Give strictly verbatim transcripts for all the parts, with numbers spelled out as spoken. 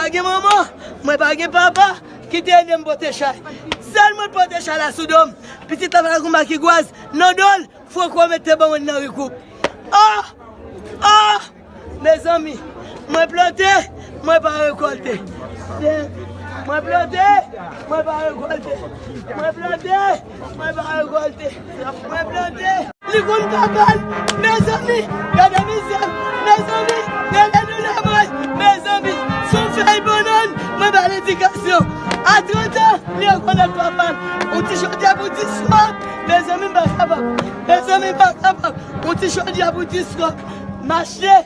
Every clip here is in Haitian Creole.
Pa gen manman, mwen pa gen papa ki te ede m pote chay. Sèl mwen pote chay la sou do m. Pitit la pa konba ki gwaz nan do l, Franco mete ban mwen nan rikoup. Oh! Oh! Mezanmi, mwen plante, mwen pa rekòlte. Mwen plante, mwen pa rekòlte. Mwen plante, mwen pa rekòlte. Mwen plante. Li konn kaka l, mezanmi, gade mizè, mezanmi, gade doulè mwen, mezanmi, sou fèy bannann, mwen ba l edikasyon. A trant an, li rekonèt papa l. On ti chodyè pou dis kòb, mezanmi, m pa kapab, mezanmi, m pa kapab. On ti chodyè pou dis kòb, m achte.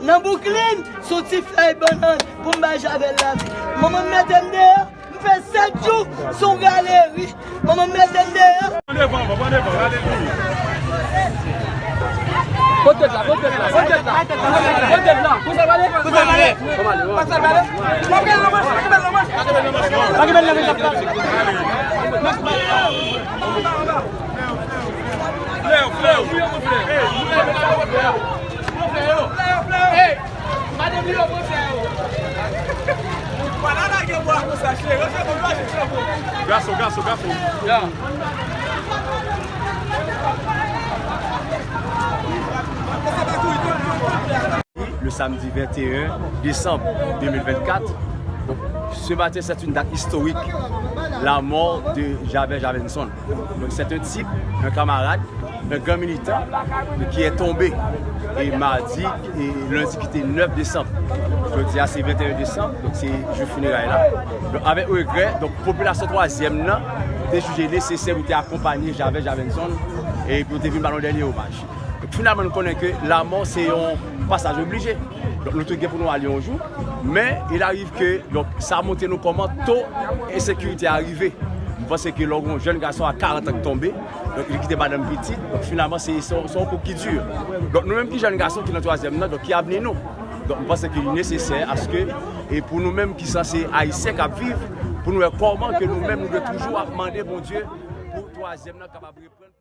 Nan Bouklin, sou ti fèy bannann pou m bay Javel lavi. Manman m mete m deyò, m fè sèt jou sou galeri. Manman m mete m deyò. Pran devan, pran devan, alelouya. Kot tèt la, kot tèt la, kot tèt la. Kot tèt la, kot tèt la. Kot tèt la, kot tèt la. Kot tèt la, kot tèt la. Frè, frè, frè. Gason, gason, gason. Le samedi vingt et un décembre deux mille vingt-quatre. Donc, ce matin, c'est une date historique, la mort de Javert Javenson. Donc, c'est un type, un camarade, un grand militant qui est tombé et mardi et lundi ki te nèf désanm. Jodi a se venteyen désanm, donk se jou fineray la. Donk avèk regrè, donk popilasyon twazyèm nan te jije nesesè pou te akonpanye Javè Javenson e pou te vin ba nou dènye omaj. Donk finalman nou konnen ke lamò se yon pasaj oblije. Donk nou tout gen pou nou ale yon jou, men il arrive ke, donk sa montre nou kòman to ensekirite a rive. M panse ke lè w gen yon jèn gason a karant an ki tonbe, donk li kite madanm pitit, donk finalman se se yon se yon kou ki di. Donk nou menm ki jèn gason ki nan twazyèm nan, donk ki avni nou? Donk m panse ke li nesesè aske, e pou nou menm ki sanse ayisyen k ap viv, pou nou wè kòman ke nou menm nou dwe toujou ap mande Bondye pou twazyèm nan kapab reprann.